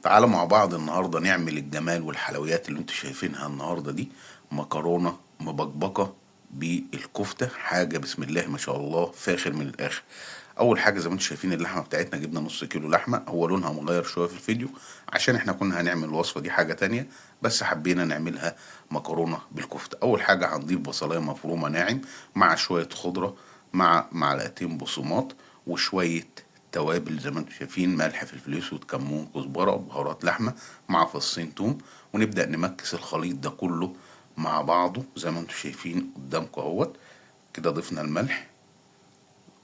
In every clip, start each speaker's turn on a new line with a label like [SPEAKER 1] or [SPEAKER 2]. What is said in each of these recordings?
[SPEAKER 1] تعالوا مع بعض النهارده نعمل الجمال والحلويات اللي انتوا شايفينها النهارده دي. مكرونه مبكبكه بالكفته، حاجة بسم الله ما شاء الله فاخر من الاخر. اول حاجة زي ما انتوا شايفين اللحمة بتاعتنا، جبنا نص كيلو لحمه، هو لونها مغير شوية في الفيديو عشان احنا كنا هنعمل الوصفة دي حاجة تانية، بس حبينا نعملها مكرونه بالكفته. اول حاجة هنضيف بصلايه مفرومه ناعم مع شوية خضرة مع معلقتين بقسماط وشوية توابل زي ما انتم شايفين، ملح، فلفل اسود، كمون، كزبره، بهارات لحمه مع فصين توم، ونبدا نمكس الخليط ده كله مع بعضه زي ما انتم شايفين قدامكم اهوت كده. ضفنا الملح،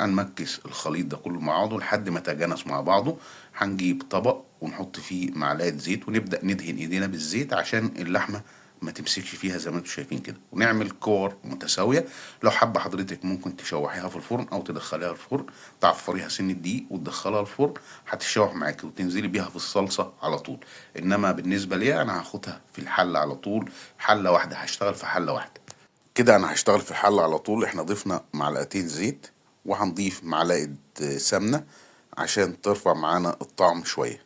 [SPEAKER 1] هنمكس الخليط ده كله مع بعضه لحد ما تجانس مع بعضه. هنجيب طبق ونحط فيه معلقه زيت ونبدا ندهن ايدينا بالزيت عشان اللحمة ما تمسكش فيها زي ما انتم شايفين كده، ونعمل كور متساوية. لو حابة حضرتك ممكن تشوحيها في الفرن او تدخليها الفرن، تعفريها سن الدقيق وتدخلها الفرن هتتشوح معاكي وتنزلي بيها في الصلصه على طول. انما بالنسبة ليا انا هاخدها في الحلة على طول، حله واحدة، هشتغل في حله واحدة كده. انا هشتغل في الحلة على طول. احنا ضفنا معلقتين زيت وهنضيف معلقه سمنه عشان ترفع معانا الطعم شوية،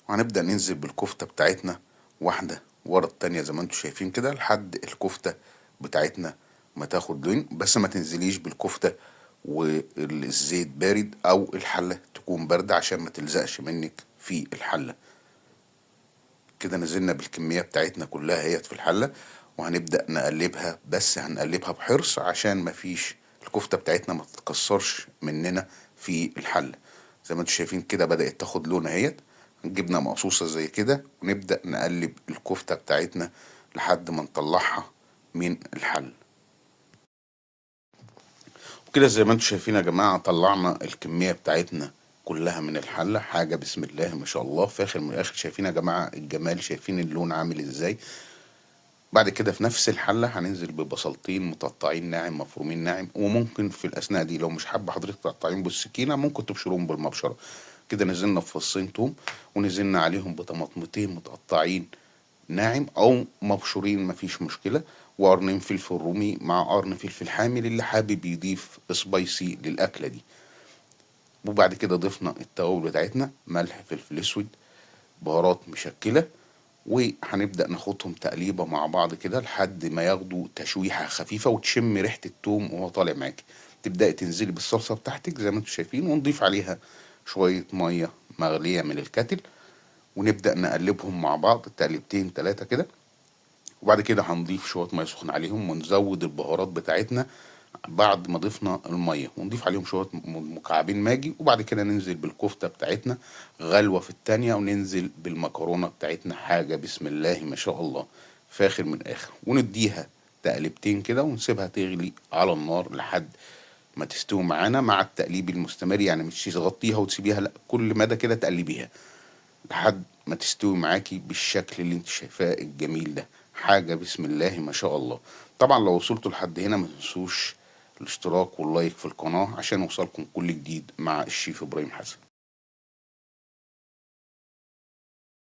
[SPEAKER 1] وهنبدا ننزل بالكفته بتاعتنا واحدة ورا التانية زي ما انتم شايفين كده لحد الكفتة بتاعتنا ما تاخد لون. بس ما تنزليش بالكفتة والزيت بارد او الحلة تكون باردة عشان ما تلزقش منك في الحلة. كده نزلنا بالكمية بتاعتنا كلها هي في الحلة، وهنبدأ نقلبها، بس هنقلبها بحرص عشان ما فيش الكفتة بتاعتنا ما تتكسرش مننا في الحلة. زي ما انتم شايفين كده بدأت تاخد لون اهيت. جبنة مقصوصة زي كده ونبدأ نقلب الكفتة بتاعتنا لحد ما نطلعها من الحل. وكده زي ما انتم شايفين يا جماعة طلعنا الكمية بتاعتنا كلها من الحلة، حاجة بسم الله ما شاء الله فاخر من الآخر. شايفين يا جماعة الجمال، شايفين اللون عامل ازاي. بعد كده في نفس الحلة هننزل ببصلتين متقطعين ناعم مفرومين ناعم، وممكن في الأثناء دي لو مش حابة حضرتك تقطعيهم بالسكينة ممكن تبشرهم بالمبشرة. كده نزلنا بفصين توم ونزلنا عليهم بطماطمتين متقطعين ناعم أو مبشورين مفيش مشكلة، وقرنين فلفل رومي مع قرن فلفل حامي للي حابب يضيف سبايسي للأكلة دي. وبعد كده ضفنا التوابل بتاعتنا، ملح، فلفل اسود، بهارات مشكلة، وهنبدأ ناخدهم تقليبة مع بعض كده لحد ما ياخدوا تشويحة خفيفة وتشم ريحة التوم وهو طالع معاكي. تبدأي تنزلي بالصلصة بتاعتك زي ما انتم شايفين، ونضيف عليها شوية مية مغلية من الكاتل، ونبدأ نقلبهم مع بعض تقليبتين تلاتة كده. وبعد كده هنضيف شوية مية سخنة عليهم ونزود البهارات بتاعتنا بعد ما ضفنا المية، ونضيف عليهم شوية مكعبين ماجي. وبعد كده ننزل بالكفتة بتاعتنا غلوة في التانية، وننزل بالمكرونة بتاعتنا، حاجة بسم الله ما شاء الله فاخر من الآخر. ونديها تقلبتين كده ونسيبها تغلي على النار لحد ما تستوي معانا مع التقليب المستمر، يعني مش تغطيها وتسيبيها، لا كل مدى كده تقلبيها لحد ما تستوي معاكي بالشكل اللي انت شايفاه الجميل ده، حاجة بسم الله ما شاء الله. طبعا لو وصلتوا لحد هنا ما تنسوش الاشتراك واللايك في القناة عشان يوصلكم كل جديد مع الشيف إبراهيم حسن.